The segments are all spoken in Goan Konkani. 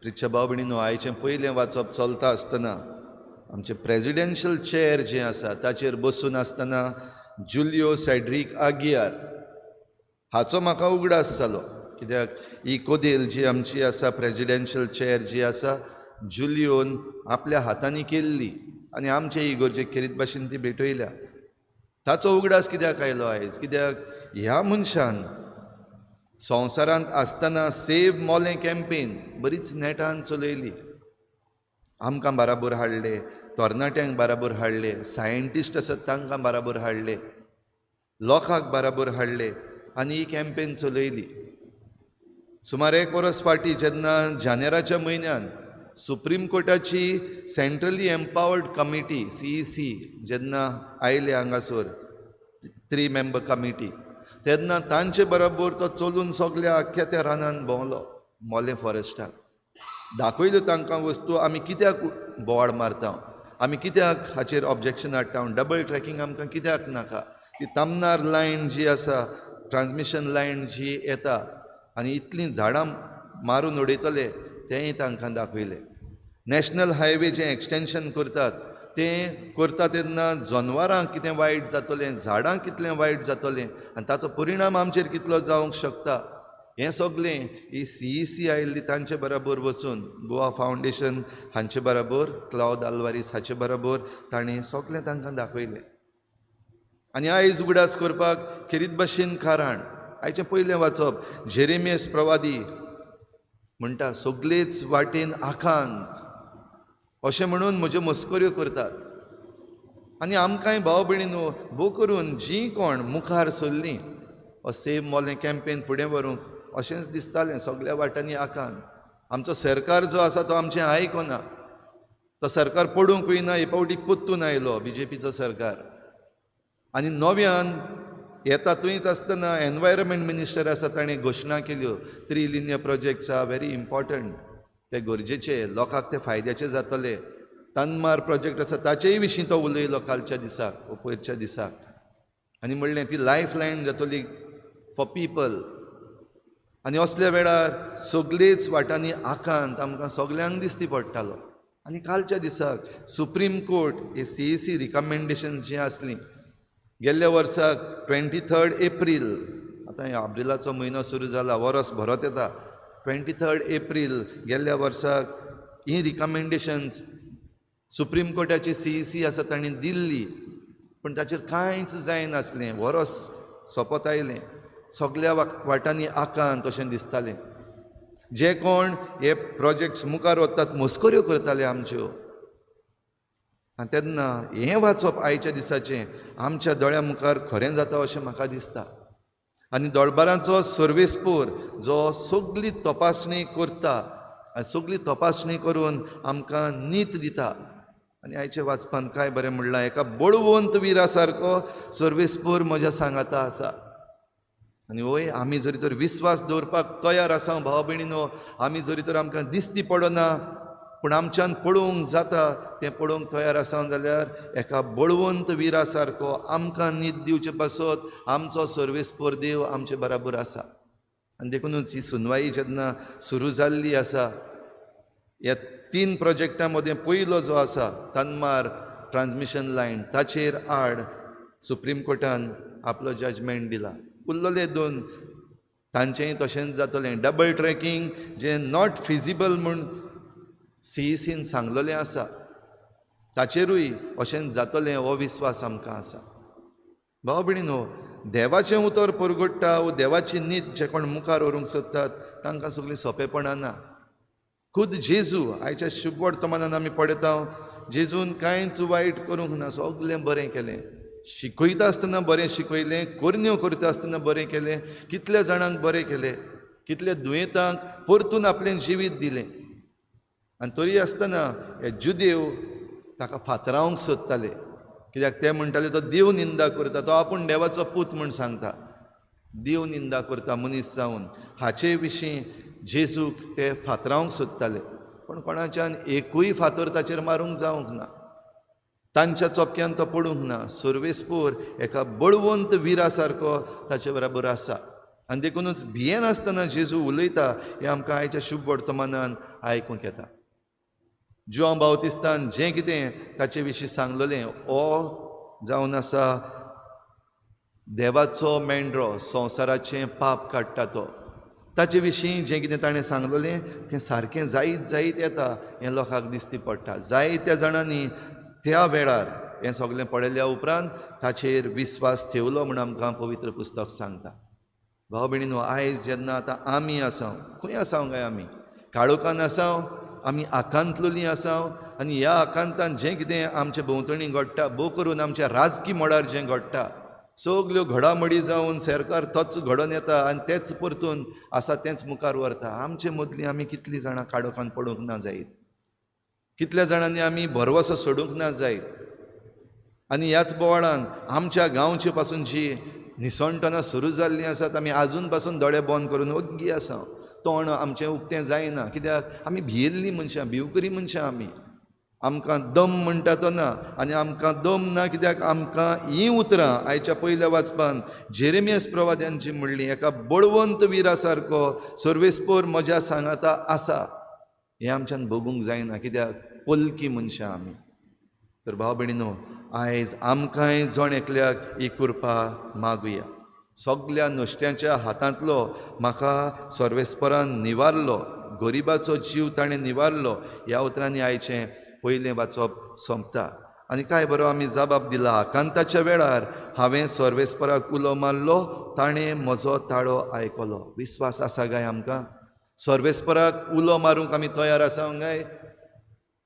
प्रिच्या भाव भयणीनो, आयचें पयलें वाचप चलता आसतना आमचें प्रेजिडेन्शियल चेअर जें आसा ताचेर बसून आसतना जुलियो सॅड्रीक आगियार हाचो म्हाका उगडास जालो. कित्याक ही कोदेल जी आमची आसा, प्रेजिडेन्शियल चेअर जी आसा, जुलियोन आपल्या हातांनी केल्ली आनी आमचे इगोर्जेक खेरीत भाशेन ती भेटयल्या. ताचो उगडास कित्याक आयलो आयज? कित्याक ह्या मनशान संवसारांत आसतना सेव मोलें कॅम्पेन बरीच नेटान चलयली. आमकां बाराबोर हाडले, तरणाट्यांक बाराबोर हाडले, सायंटिस्ट आसात तांकां बाराबोर हाडले, लोकांक बाराबोर हाडले आनी ही कॅम्पेन चलयली. सुमार एक वर्स फाटीं जेन्ना जानेराच्या म्हयन्यान सुप्रीम कोर्टाची सेंट्रली एम्पावर्ड कमिटी CEC जेन्ना आयले हांगासर, 3 मेंबर कमिटी, तेन्ना तांचे बरोबर तो चलून सगल्या आख्ख्या त्या रानान भोंवलो, मोलें फॉरेस्टान. दाखयल्यो तांकां वस्तू, आमी कित्याक बोवाळ मारता, आमी कित्याक हाचेर ऑब्जेक्शन हाडटा, डबल ट्रॅकिंग आमकां कित्याक नाका, ती तामनार लायन जी आसा, ट्रान्समिशन लायन जी येता आनी इतलीं झाडां मारून उडयतले तेंय तांकां दाखयलें. नॅशनल हायवे जें एक्सटेंशन करतात तें करता तेन्ना जनवरांक कितें वायट जातलें, झाडांक कितलें वायट जातलें आनी ताचो परिणाम आमचेर कितलो जावंक शकता, हें सगलें ही CEC आयिल्ली तांचे बराबर वचून, गोवा फावंडेशन हांचे बराबर, क्लावद आल्वारीस हाचे बराबर तांणी सगलें तांकां दाखयलें. आनी आयज उगडास करपाक खेरीत भाशेन कारण आयचें पयलें वाचप जेरेमियस प्रवादी म्हणटा, सगलेच वाटेन आकांत अशें म्हणून म्हज्यो मस्कऱ्यो करतात. आनी आमकांय भाव भयणीनो भोव करून जीं कोण मुखार सरलीं सेव मोलें कॅम्पेन फुडें व्हरूंक अशेंच दिसतालें, सगल्या वाटांनी आकांत. आमचो सरकार जो आसा तो आमचें आयकना, तो सरकार पडूंकूय ना. हे फावटी परतून आयलो BJPचो सरकार आनी नव्यान येता थंयच आसतना एनवायरमेंट मिनिस्टर आसा ताणें घोशणा केल्यो, 3 linear projects are very important, ते गरजेचे, लोकांक ते फायद्याचे जातले. तन्मार प्रोजेक्ट आसा ताचेय विशीं तो उलयलो कालच्या दिसाक वो पयरच्या दिसाक आनी म्हणलें ती लायफ लायन जातली फॉर पिपल. आनी असल्या वेळार सगळेच वाटांनी आकांत आमकां सगल्यांक दिसती पडटालो. आनी कालच्या दिसाक सुप्रीम कोर्ट हे CEC recommendation जीं आसलीं गेल्ल्या वर्साक 23 एप्रील, आतां आब्रिलाचो म्हयनो सुरू जाला, वरस भरत येता, 23 एप्रील गेल्ल्या वर्साक ही रिकमेंडेशन्स सुप्रीम कोर्टाची CEC आसा तांणी दिल्ली, पूण ताचेर कांयच जायनासलें. वरस सोंपत आयलें, सगल्या वाटांनी आकांत अशें दिसतालें. जे कोण हे प्रोजेक्ट्स मुखार वतात मस्कऱ्यो करताले आमच्यो. आनी तेन्ना हें वाचप आयच्या दिसाचें आमच्या दोळ्या मुखार खरें जाता अशें म्हाका दिसता. आनी दोळबारांचो सर्वेस्पोर जो सगली तपासणी करता आनी सगली तपासणी करून आमकां नीत दिता. आनी आयच्या वाचपान काय बरें म्हणलां, एका बळवंत विरा सारको सर्वेस्पोर म्हज्या सांगाता आसा. आनी वय आमी जरी तर विस्वास दवरपाक तयार आसा भाव भयणीनो, आमी जरी तर आमकां दिसती पडना पूण आमच्यान पळोवंक जाता तें पळोवंक तयार आसा जाल्यार एका बळवंत विरा सारको आमकां नीत दिवचे पासत आमचो सर्वेस्पोर देव आमचे बराबर आसा. आनी देखुनूच ही सुनवाई जेन्ना सुरू जाल्ली आसा ह्या 3 प्रोजेक्टां मदें पयलो जो आसा तन्मार ट्रान्समिशन लायन ताचेर आड सुप्रीम कोर्टान आपलो जजमेंट दिला. उरलेले 2 तांचेंय तशेंच जातलें. डबल ट्रॅकिंग जें not feasible म्हूण CECन सांगलेलें आसा ताचेरूय अशेंच जातलें हो विस्वास आमकां आसा. भाव भयणीनो, देवाचें उतर परगट्टा वो देवाची नीत जे कोण मुखार व्हरूंक सोदतात तांकां सगळीं सोंपेपणां ना. खुद जेजू आयच्या शुभ वर्तमानान आमी पळयता, जेजून कांयच वायट करूंक ना, सगळें बरें केलें. शिकयता आसतना बरें शिकयलें, करण्यो करता आसतना बरें केलें, कितल्या जाणांक बरें केलें, कितल्या दुयेंतांक परतून आपलें जिवीत दिलें. आनी तरी आसतना हे जुदेव ताका फातरावंक सोदताले, कित्याक ते म्हणटाले तो देव निंदा करता, तो आपूण देवाचो पूत म्हूण सांगता, देव निंदा करता मनीस जावन. हाचे विशीं जेजूक ते फातरावंक सोदताले, पूण कोणाच्यान एकूय फातर ताचेर मारूंक जावंक ना, तांच्या चोपक्यान तो पडूंक ना. सर्वेस्पोर एका बळवंत विरा सारको ताचे बराबर आसा. आनी देखुनूच भियेनासतना जेजू उलयता हें आमकां आयच्या शुभ वर्तमानान आयकूंक येता. जुआंव बाउतिस्तान जें कितें ताचे विशीं सांगलेलें, हो जावन आसा देवाचो मेंढरो, संवसाराचें पाप काडटा तो, ताचे विशीं जें कितें ताणें सांगलेलें तें सारकें जायत जायत येता हें लोकांक दिसती पडटा. जायत्या जाणांनी त्या वेळार हें सगळें पळयल्या उपरांत ताचेर विस्वास ठेवलो म्हूण आमकां पवित्र पुस्तक सांगता. भाव भयणीनो, आयज जेन्ना आतां आमी आसाव, खंय आसाव काय आमी काळोखान आसाव, आमी आकांतलोली आसाव आनी ह्या आकांतान जें कितें आमचे भोंवतणी घडटा, भोव करून आमच्या राजकी मळार जें घडटा, सगल्यो घडामोडी जावन सरकार तोच घडोवन येता आनी तेच परतून आसा तेंच मुखार व्हरता. आमचे मदलीं आमी कितलीं जाणां काळोखान पडूंक ना जायत, कितल्या जाणांनी आमी भरवसो सोडूंक ना जायत. आनी ह्याच बोवाळान आमच्या गांवचे पासून जी निसणटना सुरू जाल्लीं आसात, आमी आजून पासून दोळे बंद करून ओग्गी आसा, तोंड आमचें उक्तें जायना, कित्याक आमी भियेल्लीं मनशां, भिवकरी मनशां आमी. आमकां दम म्हणटा तो ना, आनी आमकां दम ना कित्याक आमकां हीं उतरां आयच्या पयल्या वाचपान जेरेमियस प्रवाद्यान जी म्हणली, एका बळवंत विरा सारको सर्वेस्पोर म्हज्या सांगाता आसा, हें आमच्यान भोगूंक जायना, कित्याक पोलकी मनशां आमी. तर भाव भयणीनो, आयज आमकांय जण एकल्याक ही कृपा मागुया. सगल्या नुस्त्यांच्या हातांतलो म्हाका सर्वेस्परान निवारलो, गरिबाचो जीव ताणें निवारलो, ह्या उतरांनी आयचें पयलें वाचप सोंपता. आनी काय बरो आमी जबाब दिला, आकांताच्या वेळार हांवें सर्वेस्पराक उलो मारलो, ताणें म्हजो ताळो आयकलो. विस्वास आसा काय आमकां? सर्वेस्पराक उलो मारूंक आमी तयार आसा काय?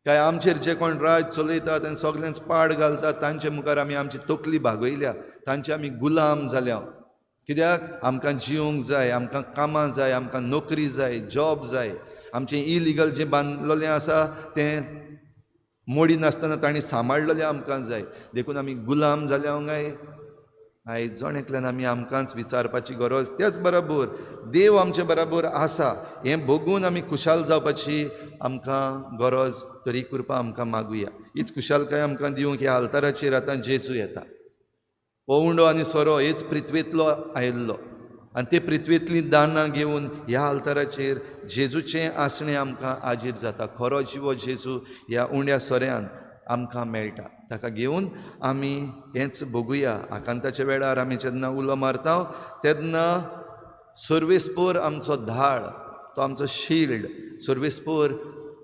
काय आमचेर जे कोण राज चलयतात आनी सगल्यांच पाड घालतात तांचे मुखार आमी आमची तकली बागयल्या, तांचे आमी गुलाम जाल्या. कित्याक आमकां जिवंक जाय, आमकां कामां जाय, आमकां नोकरी जाय, जॉब जाय. आमचें इलिगल जें बांदलेलें आसा तें मोडी नासतना तांणी सांबाळलेलें आमकां जाय, देखून आमी गुलाम जाल्या काय? आयज जण एकल्यान आमी आमकांच विचारपाची गरज. त्याच बरोबर देव आमचे बरोबर आसा हें बघून आमी खुशाल जावपाची आमकां गरज, तरी कृपा आमकां मागुया. हीच खुशालकाय आमकां दिवंक ह्या आल्ताराचेर आतां जेजू येता. हो उंडो आनी सोरो हेच पृथ्वेंतलो आयिल्लो आनी ते पृथ्वेंतलीं दानां घेवन ह्या आल्ताराचेर जेजूचें आसणें आमकां आजीर जाता. खरो जिवो जेजू ह्या उंड्या सोऱ्यान आमकां मेळटा. ताका घेवन आमी हेंच बघुया. आकांताच्या वेळार आमी जेन्ना उलो मारता तेन्ना सर्वेस्पोर आमचो धाळ, तो आमचो शिल्ड, सर्वेस्पोर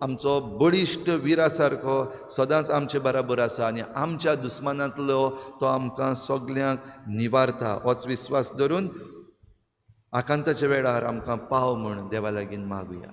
आमचो बळिश्ट विरा सारको सदांच आमचे बराबर आसा आनी आमच्या दुस्मानांतलो तो आमकां सगल्यांक निवारता. होच विस्वास धरून आकांताच्या वेळार आमकां पाव म्हूण देवा लागीं मागुया.